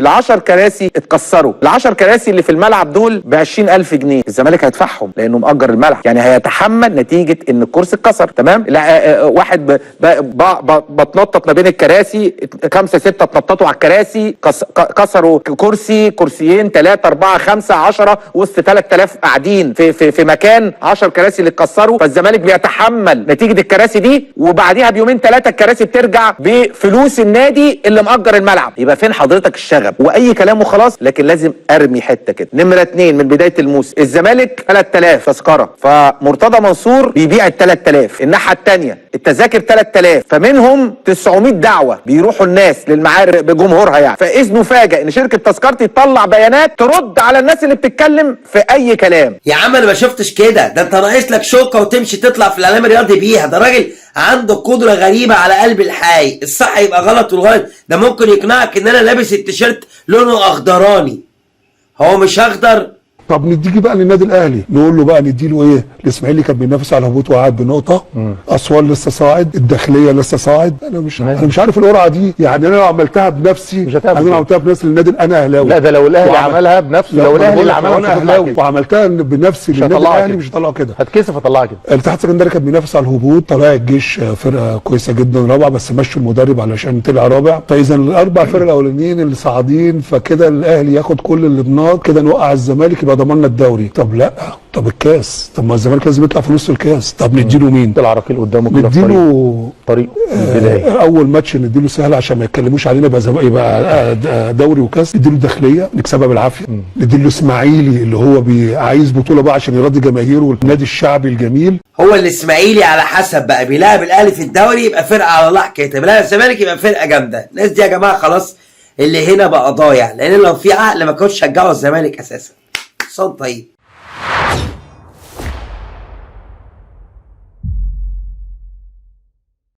ال10 كراسي اتكسروا، ال10 كراسي اللي في الملعب دول ب 20000 جنيه، الزمالك هيدفعهم لانه مأجر الملعب، يعني هيتحمل نتيجة ان الكرسي اتكسر. تمام. لا واحد بتنطط ما بين الكراسي، 5 6 اتنططوا على الكراسي، كسروا كرسي، كرسيين، 3 4 5 10 وسط 3000 قاعدين في في في مكان، 10 كراسي اللي اتكسروا، فالزمالك بيتحمل نتيجة الكراسي دي، وبعديها بيومين 3 الكراسي بترجع بفلوس النادي اللي مأجر الملعب. يبقى فين حضرتك الشغب واي كلام وخلاص؟ لكن لازم ارمي حتة كده. نمره 2، من بداية الموسم الزمالك 3000 تذكره، فمرتضى منصور بيبيع ال 3000، الناحية الثانية التذاكر 3000، فمنهم 900 دعوه بيروحوا الناس للمعارف بجمهورها يعني. فاذ نفاجئ ان شركة تذكرتي تطلع بيانات ترد على الناس اللي بتتكلم في اي كلام. يا عم انا ما شفتش كده، ده انت ناقص لك شوكه وتمشي تطلع في الاعلام الرياضي بيها. ده راجل عنده قدره غريبة على قلب الحي، الصح يبقى غلط والغلط ده ممكن يقنعك ان انا لابس التيشيرت لونه اخضراني، هو مش اخضر. طب نديجي بقى للنادي الاهلي، نقول له بقى نديله ايه؟ الاسماعيلي كان بينافس على الهبوط وقعد بنقطة، اسوان لسه صاعد، الداخلية لسه صاعد. انا مش عارف القرعة دي، يعني انا لو عملتها بنفسي، مش هتعمل انا لو كده. عملتها بنفسي للنادي، انا اهلاوي. لا ده لو الاهلي عملها بنفسه، لو الاهلي اللي عملها انا مش هتطلع اهلاوي كده. وعملتها بنفسي مش للنادي هطلعها الاهلي كده. مش هطلعها كده. هتكسف اطلعها كده. الاتحاد السكندري كان بينافس على الهبوط، طلائع الجيش فرقه كويسة جدا رابعه، بس مشوا المدرب علشان طلع رابع. فاذا الاربع فرق الاولانيين اللي صاعدين، فكده الاهلي ياخد كل اللبنات، كده نوقع الزمالك يبقى ضمننا الدوري. طب لا، طب الكاس، طب ما الزمالك لازم يطلع في نص الكاس. طب نديله مين؟ العراقيل قدامه كده في طريق نديله طريق البداية. اول ماتش نديله سهل عشان ما يتكلموش علينا، يبقى يبقى دوري وكاس. نديله داخلية نكسبها بالعافية. نديله اسماعيلي اللي هو عايز بطوله بقى عشان يرضي جماهيره والنادي الشعبي الجميل. هو الاسماعيلي على حسب بقى، بيلعب الاهلي في الدوري يبقى فرقه على الله حكايتها، بيلعب الزمالك يبقى فرقه جامدة. الناس دي يا جماعة خلاص اللي هنا بقى ضايع، لان لو في عقل ما كانوش شجعوا الزمالك اساسا. صوت طيب.